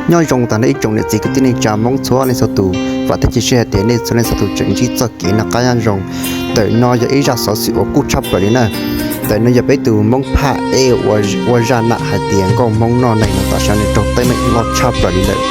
Nyob zoo tag nrho ib tsoom niam txiv kwv tij neej tsa Hmoob txhua leej txhua tus, vam thiab cia siab hais tias nej txhua leej txhua tus tseem ntsib txoj kev noj qab nyob zoo. Ntawm no yog ib zaj xov xwm uas kuj tshaj plaws li na. Ntawm no yog peb tus Hmoob phaj ej uas ua zaj nam hais tias nkauj Hmoob noj neeg no tam sim no nws raug teeb meem loj tshaj plaws li lawm.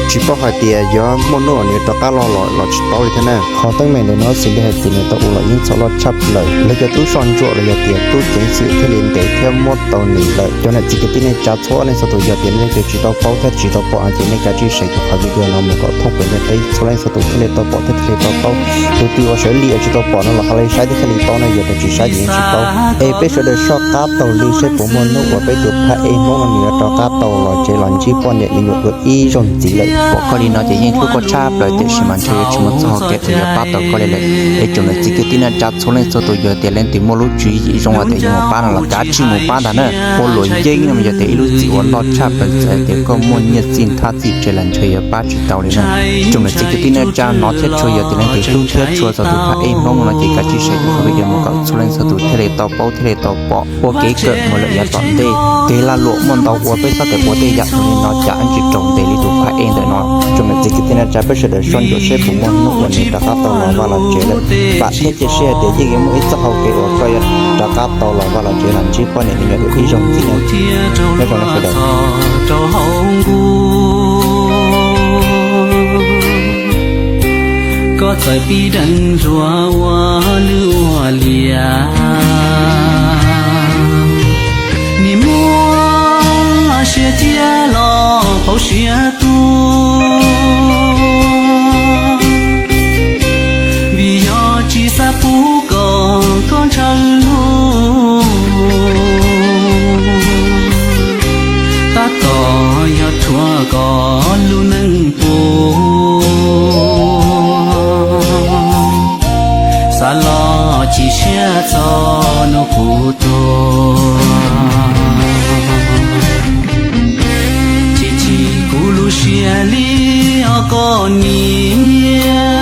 Tsis paub hais tias yuav muaj hnub uas nws yuav rov qab los los tsis paub li thiab na. Qhov teeb meem ntawm no xws li hais tias nws tau ua los yeej txhaum loj tshaj plaws, lawv cov tub soj ntsuam los yog tias tub ceev xwm thiaj li ntes thiab muab tau nws lawm. Cov niam txiv kwv tij neej tsa txhua leej txhua tus, yog tias nej leej twg tsis tau paub thiab tsis tau pom no ces nej kav tsij share kuv qhov video no mus kom thoob plaws ntiaj teb txhua leej txhua tus thiaj li tau pom thiab thiaj li tau paub. Tus twg uas sawv li uas tsis tau pom no los ho li saib thiab thiaj li paub na, yog tias tsis saib ces yeej tsis paub. Es peb sawv daws soj qab taug li saib puas muaj hnub uas peb tus phaj ej Hmoob no nws yuav rov qab tau los tsev los ntsib poj niam me nyuam dua ib zaug ntxiv lawm. Pom koj li no ces yeej hlub koj tshaj plaws tiam sis mas ntshe yuav tsis muaj txoj hau kev uas yuav pab tau koj li lawm. Es tsoom niam txiv kwv tij neej tsa txhua leej txhua tus, yog tias leej twg muaj lub tswv yim zoo hais tias yuav mus pab no los kav tsij mus pab ntag na. Ua luam yeeb no yog tias ib lub txim uas loj tshaj plaws txawm hais tias koj muaj nyiaj txiag thaj txim tsev los ntshe yuav pab tsis tau li na. Tsoom niam txiv kwv tij neej tsa no thiab tshua yog tias leej twg hlub thiab tshua txog tus phaj ej Hmoob no ces kav tsij share kuv qhov video mus kom txhua leej txhua tus thiaj li tau paub thiaj li tau pom ua kev kawm mus lawm yav tom ntej. Kev lag luam muaj ntau uas peb txhob tias ua tej yam zoo li no cas yeej tsis raug ntes li tus phaj ej ntawm no. Tsoom niam txiv kwv tij neej tsa, peb sawv daws soj ntsuam seb puas muaj hnub uas nws rov qab tau los vaj los tsev lawm. Vam thiab cia siab hais tias yeej yuav muaj ib txoj hau kev uas koj yuav rov qab tau los vaj los tsev los ntsib poj niam me nyuam dua ib zaug ntxiv na. Nyob zoo nej sawv daws. Koj txawm pib deev hluas ua lwj ua liam, nim muab siab ciaj los pauv siab tuag, vim yog tsis xav pub kom koj ntshaw lug, tab tom yog rhuav kom lub neej puas, xav los chim siab txog nug kuv tuag. Chim chim kuv lub siab li os koj niam,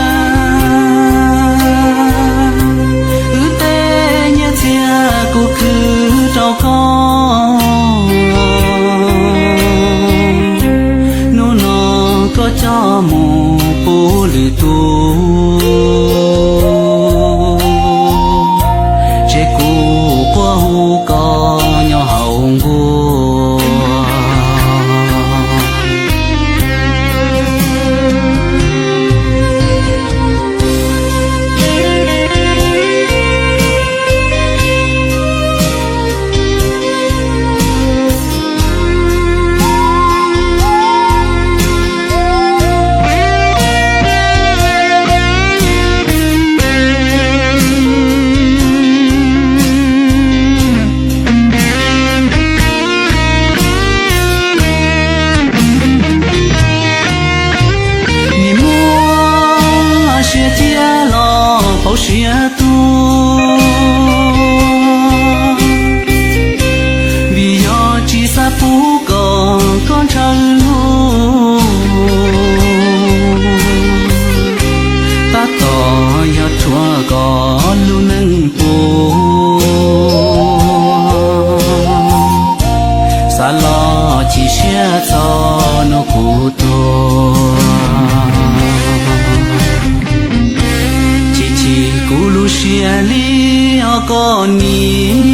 wb tej nyiaj txiag kuv khwv rau koj, hnub no koj coj mus pub lwm tus, ces kuv quaj hu koj nyob hauv nkuaj. Nim muab siab ciaj los pauv siab tuag, vim yog tsis xav pub kom koj ntshaw lug, tab tom yog rhuav kom lub neej puas, xav los chim siab txog nug kuv tuag. Chim chim kuv lub siab li os koj niam,